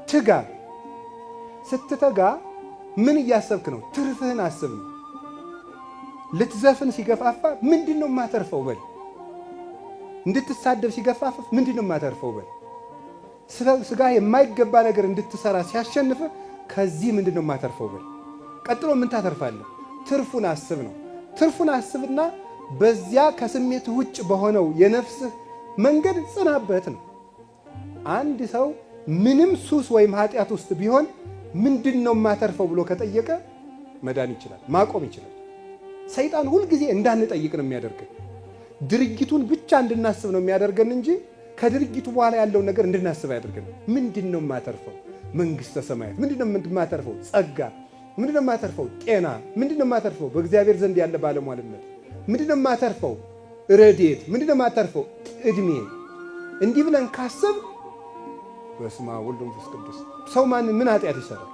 ትጋ። ስትተጋ ምን እያሰብክ ነው? ትርፍህን አስብ ነው። ልትዘፍን ሲገፋፋ ምንድን ነው የማተርፈው በል። እንድትሳደብ ሲገፋፋ ምንድን ነው የማተርፈው በል። ስጋ የማይገባ ነገር እንድትሰራ ሲያሸንፍ ከዚህ ምንድን ነው የማተርፈው በል። ቀጥሎ ምን ታተርፋለህ? ትርፉን አስብ ነው። ትርፉን አስብና በዚያ ከስሜት ውጭ በሆነው የነፍስህ መንገድ ጽናበት ነው። አንድ ሰው ምንም ሱስ ወይም ኃጢአት ውስጥ ቢሆን ምንድን ነው የማተርፈው ብሎ ከጠየቀ መዳን ይችላል፣ ማቆም ይችላል። ሰይጣን ሁልጊዜ እንዳንጠይቅ ነው የሚያደርገን። ድርጊቱን ብቻ እንድናስብ ነው የሚያደርገን እንጂ ከድርጊቱ በኋላ ያለውን ነገር እንድናስብ አያደርገን። ምንድን ነው የማተርፈው? መንግሥተ ሰማያት። ምንድን ነው የማተርፈው? ጸጋ። ምንድን ነው የማተርፈው? ጤና። ምንድን ነው የማተርፈው? በእግዚአብሔር ዘንድ ያለ ባለሟልነት። ምንድን ነው የማተርፈው? ረድኤት። ምንድን ነው የማተርፈው? ዕድሜ። እንዲህ ብለን ካሰብ በስመ አብ ወወልድ ወመንፈስ ቅዱስ ሰው ማን ምን ኃጢአት ይሰራል?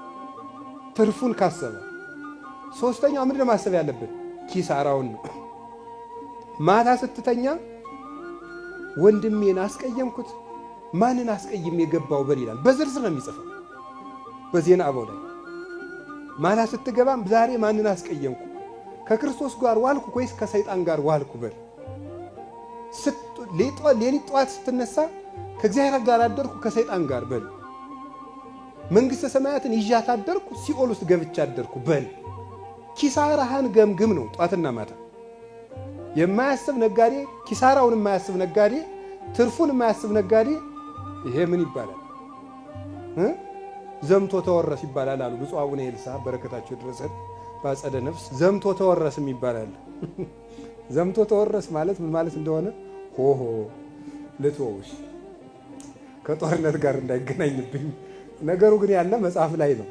ትርፉን ካሰበ። ሶስተኛው ምንድን ነው ማሰብ ያለብን? ኪሳራውን ነው። ማታ ስትተኛ ወንድሜን አስቀየምኩት፣ ማንን አስቀይም የገባው በል ይላል። በዝርዝር ነው የሚጽፈው በዜና አበው ላይ። ማታ ስትገባም ዛሬ ማንን አስቀየምኩ፣ ከክርስቶስ ጋር ዋልኩ ወይስ ከሰይጣን ጋር ዋልኩ በል። ሌሊት ጠዋት ስትነሳ ከእግዚአብሔር ጋር አደርኩ ከሰይጣን ጋር በል። መንግሥተ ሰማያትን ይዣት አደርኩ ሲኦል ውስጥ ገብቻ አደርኩ በል። ኪሳራህን ገምግም ነው ጧትና ማታ። የማያስብ ነጋዴ፣ ኪሳራውን የማያስብ ነጋዴ፣ ትርፉን የማያስብ ነጋዴ ይሄ ምን ይባላል? ዘምቶ ተወረስ ይባላል አሉ ብፁዕ አቡነ ኤልሳ በረከታቸው ይድረሰን በአጸደ ነፍስ። ዘምቶ ተወረስም ይባላል። ዘምቶ ተወረስ ማለት ምን ማለት እንደሆነ ሆሆ ልትወውሽ ከጦርነት ጋር እንዳይገናኝብኝ። ነገሩ ግን ያለ መጽሐፍ ላይ ነው።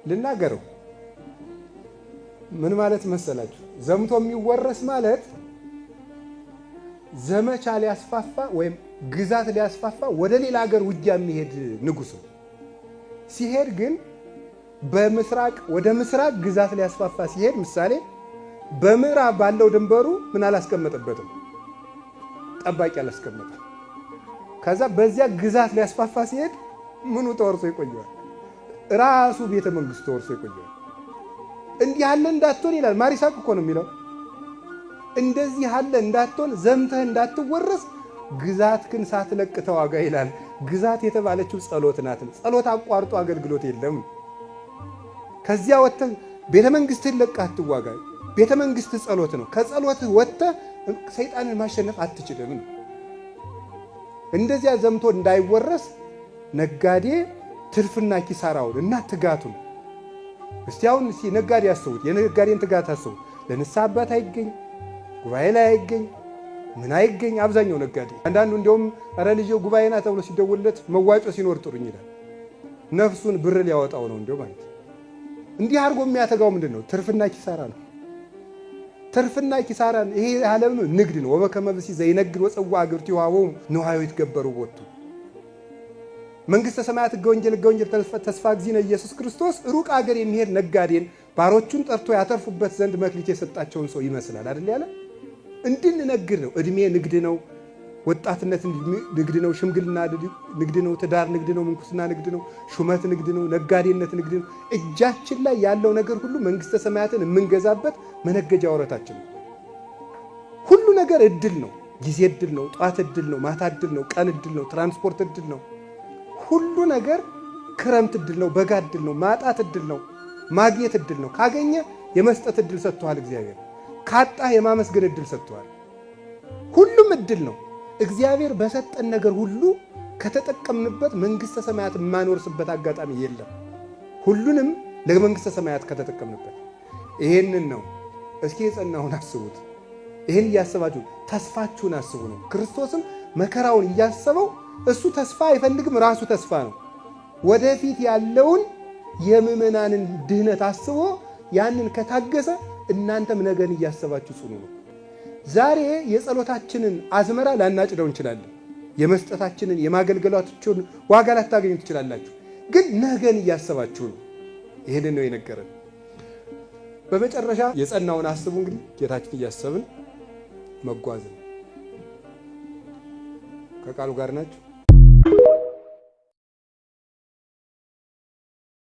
ልናገረው ምን ማለት መሰላችሁ? ዘምቶ የሚወረስ ማለት ዘመቻ ሊያስፋፋ ወይም ግዛት ሊያስፋፋ ወደ ሌላ ሀገር ውጊያ የሚሄድ ንጉሥ ነው። ሲሄድ ግን በምስራቅ ወደ ምስራቅ ግዛት ሊያስፋፋ ሲሄድ ምሳሌ በምዕራብ ባለው ድንበሩ ምን አላስቀመጠበትም፣ ጠባቂ አላስቀመጠም። ከዛ በዚያ ግዛት ሊያስፋፋ ሲሄድ ምኑ ተወርሶ ይቆየዋል? ራሱ ቤተ መንግስቱ ተወርሶ ይቆየዋል። እንዲህ ያለ እንዳትሆን ይላል። ማር ይስሐቅ እኮ ነው የሚለው። እንደዚህ ያለ እንዳትሆን ዘምተህ እንዳትወረስ ግዛትህን ሳትለቅ ተዋጋ ይላል። ግዛት የተባለችው ጸሎት ናት። ጸሎት አቋርጦ አገልግሎት የለም። ከዚያ ወጥተህ ቤተ መንግስትህን ለቀህ አትዋጋ። ቤተ መንግስትህ ጸሎት ነው። ከጸሎትህ ወጥተህ ሰይጣንን ማሸነፍ አትችልም። እንደዚያ ዘምቶ እንዳይወረስ ነጋዴ ትርፍና ኪሳራውን እና ትጋቱን እስቲ አሁን እስቲ ነጋዴ አስቡት። የነጋዴን ትጋት አስቡት። ለንስሐ አባት አይገኝ፣ ጉባኤ ላይ አይገኝ፣ ምን አይገኝ። አብዛኛው ነጋዴ አንዳንዱ እንዲያውም ኧረ ልጄ ጉባኤ ና ተብሎ ሲደውልለት መዋጮ ሲኖር ጥሩኝ ይላል። ነፍሱን ብር ሊያወጣው ነው እንዲያው ማለት። እንዲህ አድርጎ የሚያተጋው ምንድን ነው? ትርፍና ኪሳራ ነው። ትርፍና ኪሳራ ይሄ ዓለም ንግድ ነው። ወበከመ ብእሲ ዘይነግድ ወፀዋ ግብርት ይዋቦሙ ንዋዮ ይትገበሩ ቦቱ። መንግሥተ ሰማያት ሕገ ወንጌል ሕገ ወንጌል ተስፋ እግዚእነ ኢየሱስ ክርስቶስ ሩቅ አገር የሚሄድ ነጋዴን ባሮቹን ጠርቶ ያተርፉበት ዘንድ መክሊት የሰጣቸውን ሰው ይመስላል አይደል ያለ። እንድንነግድ ነው። እድሜ ንግድ ነው። ወጣትነት ንግድ ነው። ሽምግልና ንግድ ነው። ትዳር ንግድ ነው። ምንኩስና ንግድ ነው። ሹመት ንግድ ነው። ነጋዴነት ንግድ ነው። እጃችን ላይ ያለው ነገር ሁሉ መንግሥተ ሰማያትን የምንገዛበት መነገጃ ወረታችን ነው። ሁሉ ነገር እድል ነው። ጊዜ እድል ነው። ጧት እድል ነው። ማታ እድል ነው። ቀን እድል ነው። ትራንስፖርት እድል ነው። ሁሉ ነገር ክረምት እድል ነው። በጋ እድል ነው። ማጣት እድል ነው። ማግኘት እድል ነው። ካገኘ የመስጠት እድል ሰጥቷል እግዚአብሔር። ካጣህ የማመስገን እድል ሰጥቷል። ሁሉም እድል ነው። እግዚአብሔር በሰጠን ነገር ሁሉ ከተጠቀምንበት መንግሥተ ሰማያት የማንወርስበት አጋጣሚ የለም። ሁሉንም ለመንግሥተ ሰማያት ከተጠቀምንበት ይሄንን ነው። እስኪ የጸናውን አስቡት። ይሄን እያሰባችሁ ተስፋችሁን አስቡ ነው። ክርስቶስም መከራውን እያሰበው እሱ ተስፋ አይፈልግም፣ ራሱ ተስፋ ነው። ወደፊት ያለውን የምዕመናንን ድህነት አስቦ ያንን ከታገሰ እናንተም ነገን እያሰባችሁ ጽኑ ነው። ዛሬ የጸሎታችንን አዝመራ ላናጭደው እንችላለን። የመስጠታችንን የማገልገላችሁን ዋጋ ላታገኙ ትችላላችሁ። ግን ነገን እያሰባችሁ ነው። ይህንን ነው የነገረን። በመጨረሻ የጸናውን አስቡ። እንግዲህ ጌታችን እያሰብን መጓዝ ነው። ከቃሉ ጋር ናችሁ።